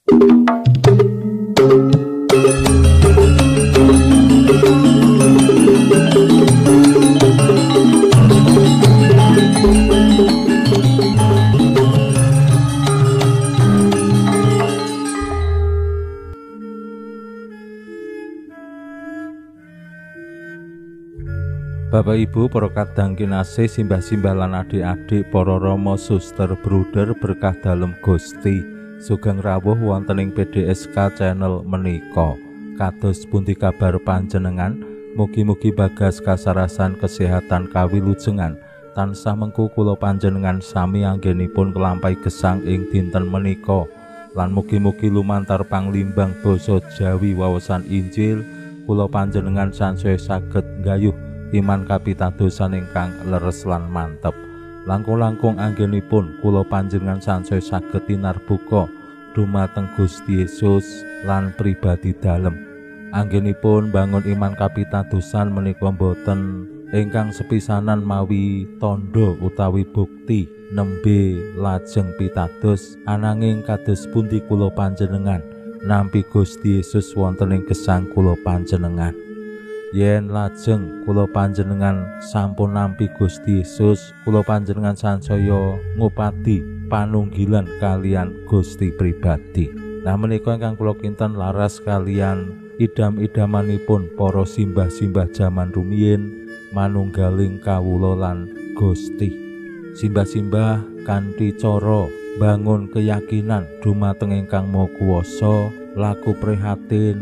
Bapak Ibu, para kadang kinasih, simbah-simbah lan adik-adik, para rama, suster, bruder berkah dalem Gusti, sugeng rawuh wonten ing PDSK channel menika. Kados pundi kabar panjenengan? Mugi-mugi bagas kasarasan kesehatan kawilujengan tansah mengku kula panjenengan sami anggenipun kelampahi gesang ing dinten menika. Lan mugi-mugi lumantar panglimbang basa Jawi wawasan Injil kula panjenengan sansaya saged nggayuh iman kapitadosan ingkang leres lan mantep. Langkung-langkung anggenipun kula panjenengan sansaya saged tinarbuka dumateng Gusti Yesus lan pribadi dalem. Anggenipun bangun iman kapitadosan menika boten ingkang sepisanan mawi tandha utawi bukti nembe lajeng pitados, ananging kados pundi kula panjenengan nampi Gusti Yesus wonten ing gesang kula panjenengan. Yen lajeng kula panjenengan sampun nampi Gusti Yesus, kula panjenengan sansaya ngupati panunggilan kalian Gusti pribadi. Nah menika ingkang kula kinten laras kalian idam-idamanipun para simbah-simbah jaman rumiyin manunggaling kawula lan Gusti. Simbah-simbah kanthi cara bangun keyakinan dumateng ingkang Maha Kuwasa, laku prihatin,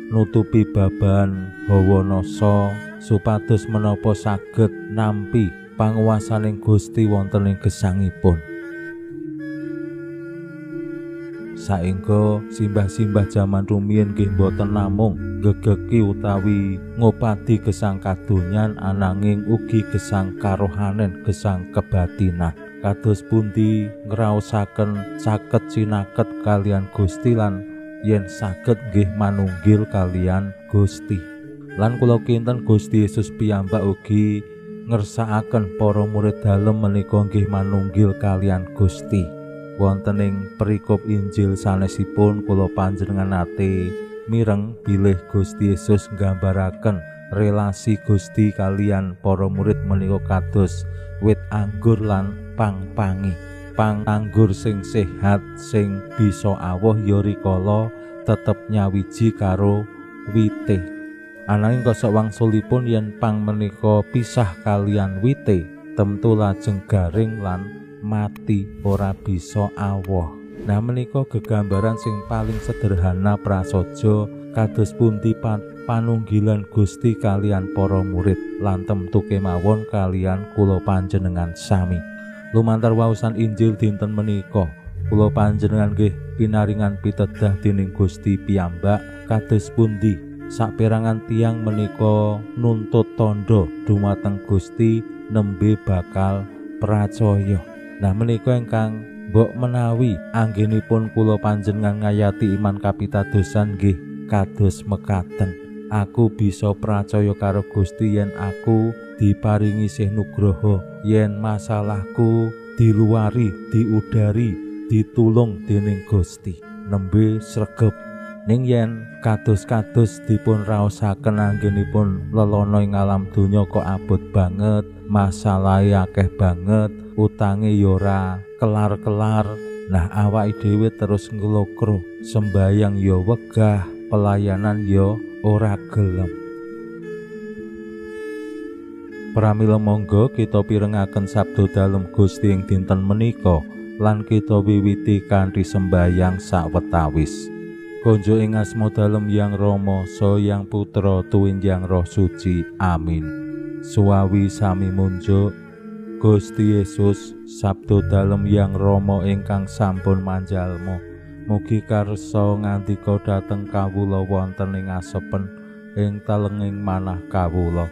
nutupi baban hawa nasa supados menapa saged nampi panguwasaning Gusti wonten ing gesangipun. Saengga simbah-simbah jaman rumiyin nggih boten namung gegeki utawi ngopadi gesang kadonyan, ananging ugi gesang karohanen, gesang kebatinan. Kados pundi ngraosaken caket cinaket kalian Gusti lan yen saged nggih manunggil kalian Gusti. Lan kula kinten Gusti Yesus piyambak ugi ngersakaken para murid dalem menika nggih manunggil kalian Gusti. Wonten ing perikop Injil sanesipun kula panjenengan nate mireng bilih Gusti Yesus nggambaraken relasi Gusti kalian para murid menika kados wit anggur lan pang-pangi. Pang anggur sing sehat sing bisa awoh ya rikala tetep nyawiji karo wite. Ananging kosok wangsulipun yen pang menika pisah kalian wite, temtu lajeng garing lan mati, ora bisa awoh. Nah menika gegambaran sing paling sederhana prasaja kados pundi panunggilan Gusti kalian para murid lan temtu kemawon kalian kula panjenengan sami. Lumantar waosan Injil dinten menika, kula panjenengan nggih pinaringan pitedah dening Gusti piyambak kados pundi saperangan tiyang menika nuntut tandha dumateng Gusti nembe bakal pracaya. Nah menika ingkang mbok menawi anggenipun kula panjenengan ngayati iman kapitadosan nggih kados mekaten. Aku bisa pracaya karo Gusti yen aku diparingi sih nugroho, yen masalahku diluari, diudari, ditulung dening Gusti nembe sregep. Ning yen kados-kados dipun raosaken anggenipun lelono ing alam donya kok abot banget, masalahe akeh banget, utange ya ora kelar-kelar. Nah awake dhewe terus nglokro, sembayang ya wegah, pelayanan ya ora gelem. Pramila monggo kita pirengaken sabda dalem Gusti ing dinten menika lan kita wiwiti kanthi sembayang sawetawis. Konjo ing asma dalem Yang Rama, Saha Yang Putra, tuwin Yang Roh Suci. Amin. Suwawi sami munjuk Gusti Yesus, sabda dalem Yang Rama ingkang sampun manjalma. Mugi karsa ngandika dhateng kawula wonten ing asepen ing telenging manah kawula.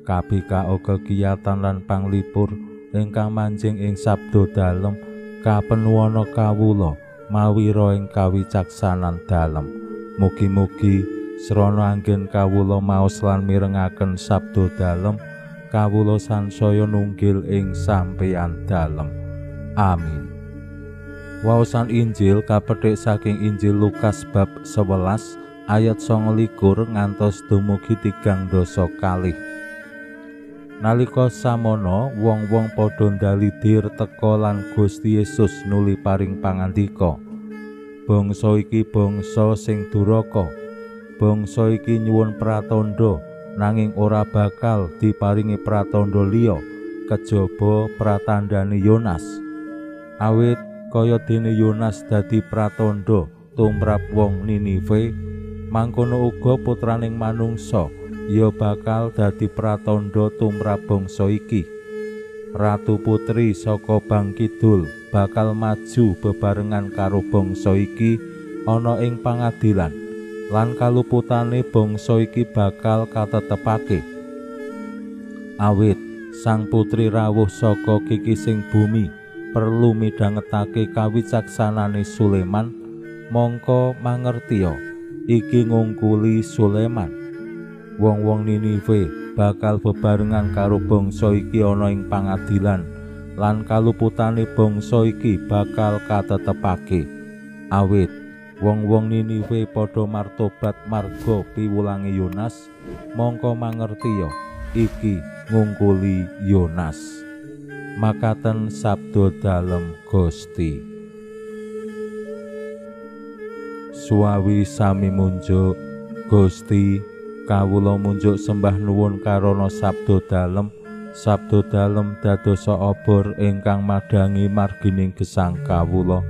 Kabikao kekiyatan lan panglipur ingkang manjing ing sabda dalem kapenuwana kawula mawira ing kawicaksanan dalem. Mugi-mugi srana anggen kawula maos lan mirengaken sabda dalem, kawula sansaya nunggil ing sampeyan dalem. Amin. Waosan Injil kapethik saking Injil Lukas bab 11 ayat 29 ngantos dumugi 32. Nalika samono wong-wong padha ndalidir teka lan Gusti Yesus nuli paring pangandika, "Bangsa iki bangsa sing duraka. Bangsa iki nyuwun pratandha, nanging ora bakal diparingi pratandha liya kejaba pratandhane Yonas. Awit kaya dene Yonas dadi pratandha tumrap wong Ninive, mangkono uga putraning manungsa ya bakal dadi pratandha tumrap bangsa iki. Ratu putri saka Bangkidul bakal maju bebarengan karo bangsa iki ana ing pangadilan, lan kaluputane bangsa iki bakal katetepake. Awit sang putri rawuh saka kikising bumi perlu midhangetake kawicaksanane Sulaiman, mongko mangertiya iki ngungkuli Sulaiman. Wong-wong Ninive bakal bebarengan karo bangsa iki ana ing pangadilan, lan kaluputane bangsa iki bakal katetepake. Awit wong-wong Ninive padha martobat marga piwulange Yonas, mongko mangertiya iki ngungkuli Yonas." Makaten sabda dalem Gusti. Suwawi sami munjuk Gusti, kawula munjuk sembah nuwun karana sabda dalem. Sabda dalem dadosa obor ingkang madhangi margining gesang kawula.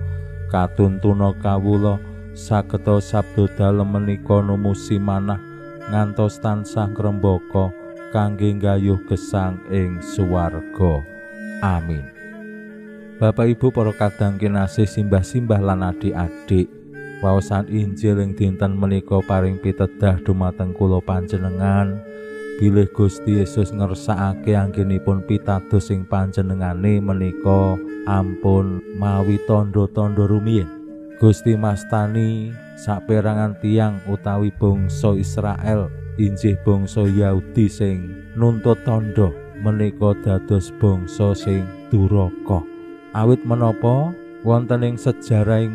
Katuntuna kawula sageta sabda dalem menika numusi manah ngantos tansah ngrembaka kangge nggayuh gesang ing swarga. Amin. Bapak Ibu para kadang kinasih, simbah-simbah lan adik-adik, waosan Injil ing dinten menika paring pitedah dumateng kula panjenengan bilih Gusti Yesus ngersakake anggenipun pitados ing panjenengane menika ampun mawi tandha-tandha rumiyin. Gusti mastani saperangan tiyang utawi bangsa Israel, injih bangsa Yahudi sing nuntut tandha menika dados bangsa sing duraka. Awit menapa wonten ing sejarahing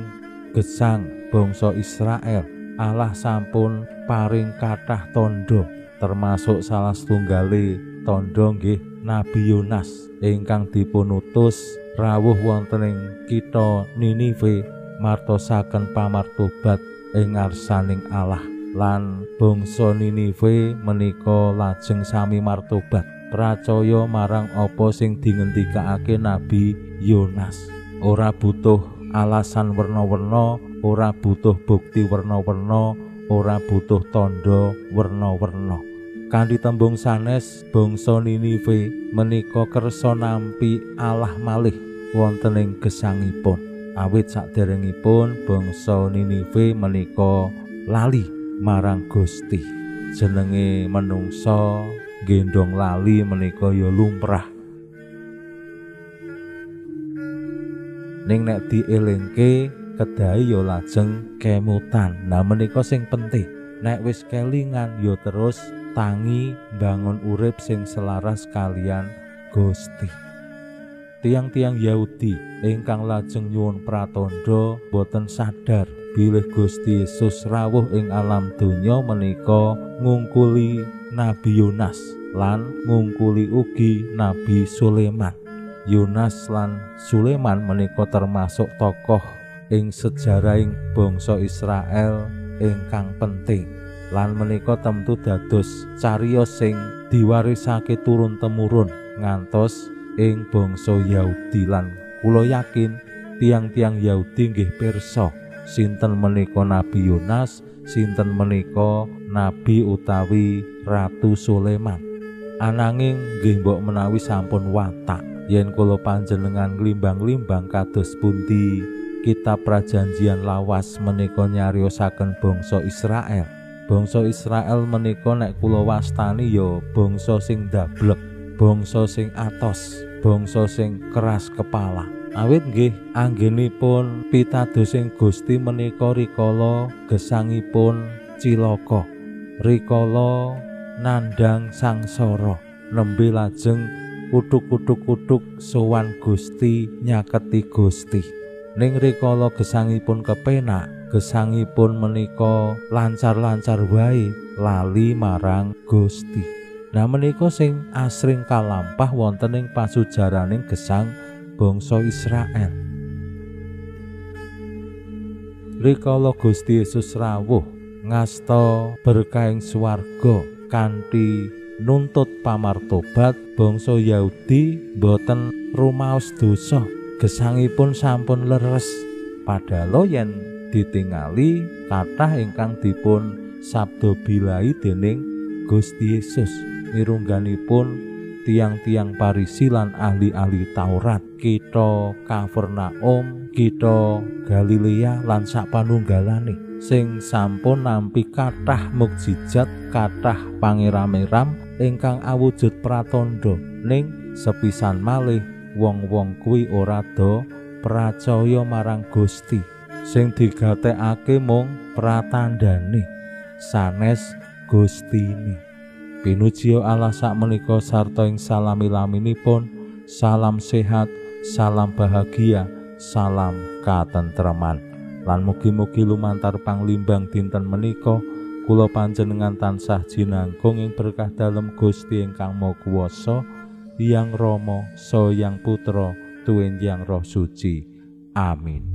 gesang bangsa Israel, Allah sampun paring kathah tandha, termasuk salah setunggale tandha nggih Nabi Yonas ingkang dipunutus rawuh wonten ing kitha Ninive martosaken pamartobat ing ngarsaning Allah, lan bangsa Ninive menika lajeng sami martobat pracaya marang apa sing dingendikake Nabi Yonas. Ora butuh alasan werna-werna, ora butuh bukti werna-werna, ora butuh tandha werna-werna. Kanthi tembung sanes, bangsa Ninive menika kersa nampi Allah malih wonten ing gesangipun. Awit saderengipun bangsa Ninive menika lali marang Gusti. Jenenge menungsa gendong lali menika ya lumrah. Ning nek dielingke kedahi ya lajeng kemutan. Nah menika sing penting. Nek wis kelingan ya terus tangi bangun urip sing selaras kalian Gusti. Tiang-tiang Yahudi ingkang lajeng nyuwun pratandha boten sadar bilih Gusti Yesus rawuh ing alam donya menika ngungkuli Nabi Yonas lan ngungkuli ugi Nabi Sulaiman. Yonas lan Sulaiman menika termasuk tokoh ing sejarahing bangsa Israel ingkang penting, lan menika tentu dados cariyos sing diwarisake turun temurun ngantos ing bangsa Yahudi. Lan kula yakin tiang-tiang Yahudi nggih pirsa sinten menika Nabi Yonas, sinten menika Nabi utawi Ratu Sulaiman. Ananging nggih mbok menawi sampun watak yen kula panjenengan nglimbang-limbang kados pundi kitab Prajanjian Lawas menika nyariosaken bangsa Israel. Bangsa Israel menika nek kula wastani ya bangsa sing ndablek, bangsa sing atos, bangsa sing keras kepala. Awit nggih anggenipun pitadosing Gusti menika rikala gesangipun cilaka, rikala nandhang sangsara, nembe lajeng kutuk-kutuk-kutuk sowan Gusti nyaketi Gusti. Ning rikala gesangipun kepenak, gesangipun menika lancar-lancar wae, lali marang Gusti. Nah menika sing asring kalampah wonten ing pasujaraning gesang bangsa Israel. Rikala Gusti Yesus rawuh ngasta berkahing swarga kanthi nuntut pamartobat, bangsa Yahudi boten rumaos dosa, gesangipun sampun leres. Padahal yen ditingali kathah ingkang dipun sabda bilai dening Gusti Yesus mirungganipun tiang-tiang Parisi lan ahli-ahli Taurat, kitha Kapernaum, kitha Galilea lan sapanunggalane sing sampun nampi kathah mukjizat, kathah pangeram-eram ingkang awujud pratandha. Ning sepisan malih wong-wong kuwi ora do pracaya marang Gusti. Sing digatekake mung pratandhane sanes Gustine. Pinuji Allah sakmenika sarta ing salami-laminipun, salam sehat, salam bahagia, salam katentreman. Lan mugi-mugi lumantar panglimbang dinten menika kula panjenengan tansah jinangkung ing berkah dalem Gusti ingkang Maha Kuwasa, Hyang Rama, Saha Hyang Putra, tuwin Hyang Roh Suci. Amin.